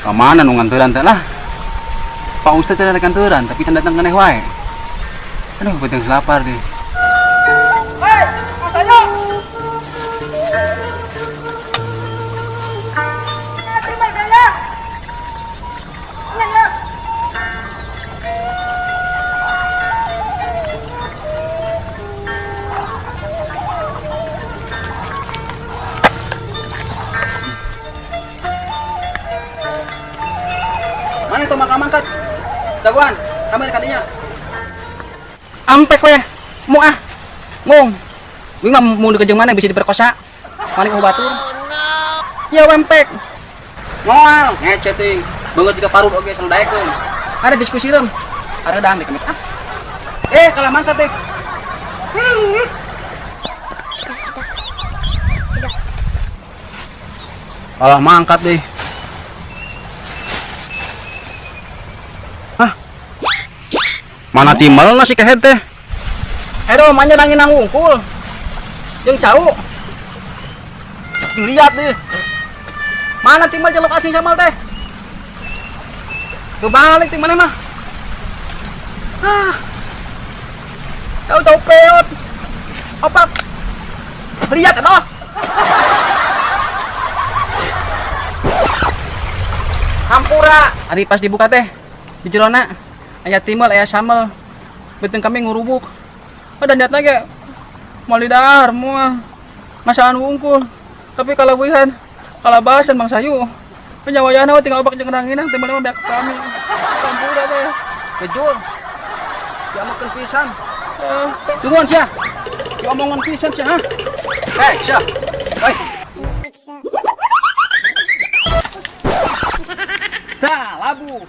Kamana nu nganteran teh lah? Pak Ustaz teh rek nganteran tapi can datang keneh wae. Aduh, beuteung lapar deh. Hei, Mas Ayo. Terima ya. Ya, ya. Mana itu makam angkat? Jagoan, kami kadinya. Ampek weh, mu ah, ngung. Wing mah mau dikejeung mana bisa diperkosa? Mana ku batur? Ya wempek. Ngoal, ngeceting. Beungeut jiga parut oge sanu daekeun. Ada diskusi reum. Ada dang dek ah. Kalah mangkat deh. Kalah mangkat deh. Hah? Mana timbal nasi kehed teh? Aduh, manja nangin nang wungkul. Jeung cau. Dilihat deh. Mana timbal jelok asing samal teh? Kebalik ting mana mah? Ah. Cau-cau peot. Opak. Lihat atuh. Hampura. Ari pas dibuka teh di jerona aya timbal aya samel. Beuteung kami ngurubuk. Oh, dan niatna ge moal didahar moal. Ngasaan wungkul. Tapi kalawihan kalabasan Mang Sayu. Penyawayana mah tinggal opak jeung ranginang timbal mah beak kami. Hampura teh. Kejur. Diamokeun pisan. Tungguan sia. Diomongan pisan sia, ha? Hei, sia. Hei. Dah, labu.